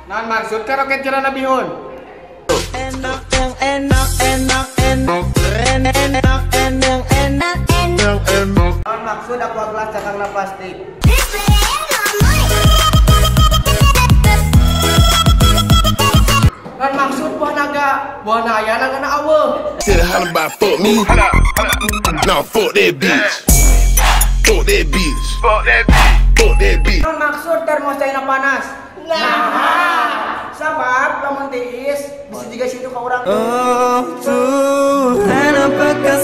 Naon maksud karoket celana bihun? Enak yang enak enak enak enak enak enak enak enak. Naon maksud aqua gelas cakangna plastik? Naon maksud buah naga? Buah naga aya na aweuh. Said holla about fuck me. No, fuck that bitch. Fuck that bitch. Fuck that bitch. Fuck that bitch. Naon maksud termos caina panas? Nah, sabab lamun tiis bisa juga situ ka urang. Oh Tuhan, apakah